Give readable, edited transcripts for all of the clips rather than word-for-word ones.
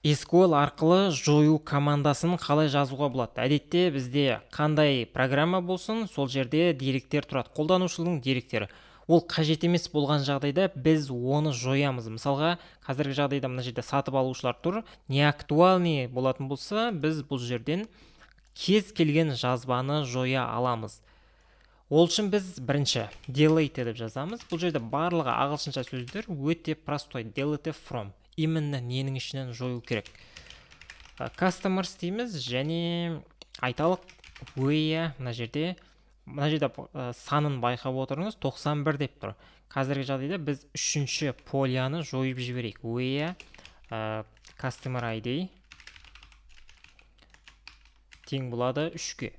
SQL арқылы жою командасын қалай жазуға болады? Әдетте бізде қандай программа болсын, сол жерде деректер тұрады, қолданушының деректері. Ол қажет емес болған жағдайда біз оны жоямыз. Мысалға, қазіргі жағдайда мына жерде сатып алушылар тұр, неактуальный болатын болса, біз бұл жерден кез келген жазбаны жоя аламыз. Ол үшін біз бірінші delete деп жазамыз. Бұл жерде барлығы ағылшынша сөздер, өте простой. Delete from. Именно ненің ішінен жою керек. Customers дейміз және айталық where мына жерде санын байқап отырыңыз, 91 деп тұр. Қазіргі жағдайда біз үшінші поляны жойып жіберейік. Where customer ID тең болады 3-ке.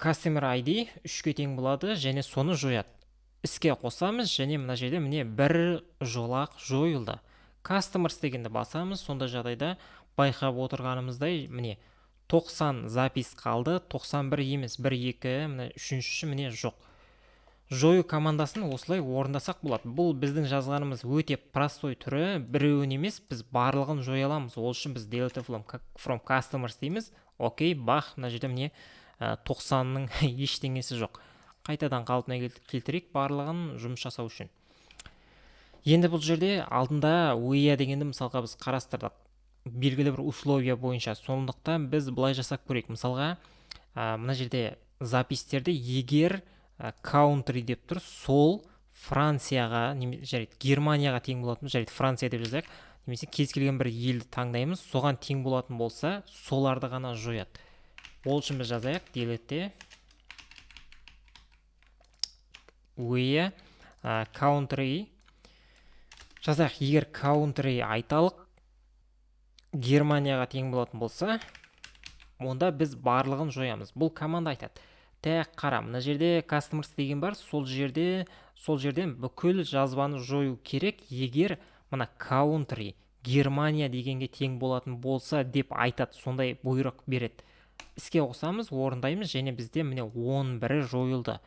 Customer ID 3-ке тең болады және соны жояды. Іске қосамыз және мына жерде міне бір жолақ жойылды. Customers дегенді басамыз. Сондай жағдайда байқап отырғанымыздай міне 90 запись қалды, 91 емес, 1, 2, міне үшіншісі міне жоқ. Жою командасын осылай орындасақ болады. Бұл біздің жазғанымыз өте простой түрі, біреуін емес, біз барлығын жоя аламыз. Ол үшін біз delete from customers дейміз. Окей, бах, мына жерде міне 90-ның ештеңесі жоқ. Қайтадан қалпына келтірейік барлығын жұмыс жасау үшін. Енді бұл жерде алдында where дегенді мысалға біз қарастырдық белгілі бір условия бойынша. Сондықтан біз былай жасап көрейік. Мысалға, мына жерде запистерді егер country деп тұр, сол Францияға, жарайды, Германияға тең болатын, жарайды, Франция деп жазайық, немесе кез келген бір елді таңдаймыз, соған тең болатын болса, соларды ғана жояды. Ол үшін біз жазайық delete where country жазайық. Егер country айталық Германияға тең болатын болса, онда біз барлығын жоямыз. Бұл команда айтады: так, қара, мына жерде customers деген бар, сол жерден бүкіл жазбаны жою керек, егер мына country Германия дегенге тең болатын болса деп айтады, сондай бұйрық береді. Іске қосамыз, орындаймыз және бізде міне 11-і жойылды.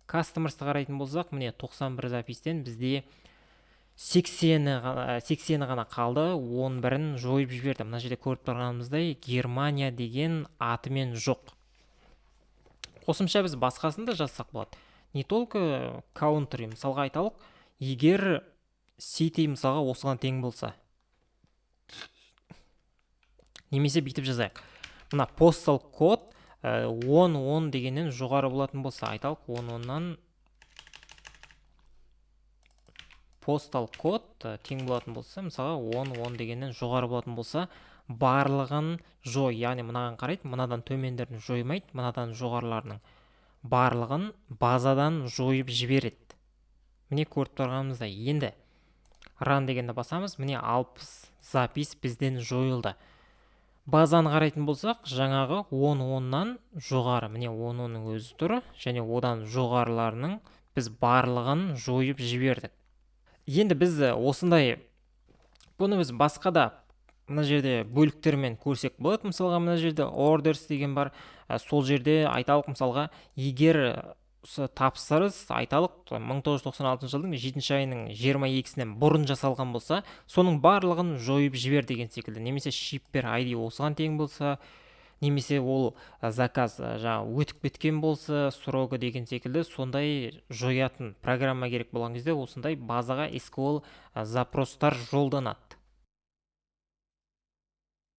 Customers'ты қарайтын болсақ, міне 91 запистен бізде 80-і ғана қалды, 11-ін жойып жіберді. Мына жерде көріп тұрғанымыздай Германия деген атымен жоқ. Қосымша біз басқасын да жазсақ болады. Не только country, мысалға айталық, егер city мысалға осыған тең болса, немесе бүйтіп жазайық. Мына postal код 10 10 дегеннен жоғары болатын болса, айталық 10 оннан postal код тең болатын болса, мысалға 10 10 дегеннен жоғары болатын болса, барлығын жой, яғни мынаған қарайды, мынадан төмендерін жоймайды, мынадан жоғарыларының барлығын базадан жойып жібереді. Міне көріп тұрғанымыздай, енді run дегенді басамыз, міне 60 запись бізден жойылды. Базаны қарайтын болсақ, жаңағы 10 оннан жоғары, міне 10 онның өзі тұр, және одан жоғарыларының біз барлығын жойып жібердік. Енді біз осындай, бұны біз басқа да мына жерде бөліктермен көрсек болады. Мысалға, мына жерде orders деген бар, сол жерде айталық, мысалға, егер тапсырыс айталық 1996 жылдың 7 айының 22-сінен бұрын жасалған болса, соның барлығын жойып жібер деген секілді, немесе shipper ID осыған тең болса, немесе ол заказ жаңа өтіп кеткен болса срогы деген секілді, сондай жоятын программа керек болған кезде осындай базаға SQL запростар жолданады.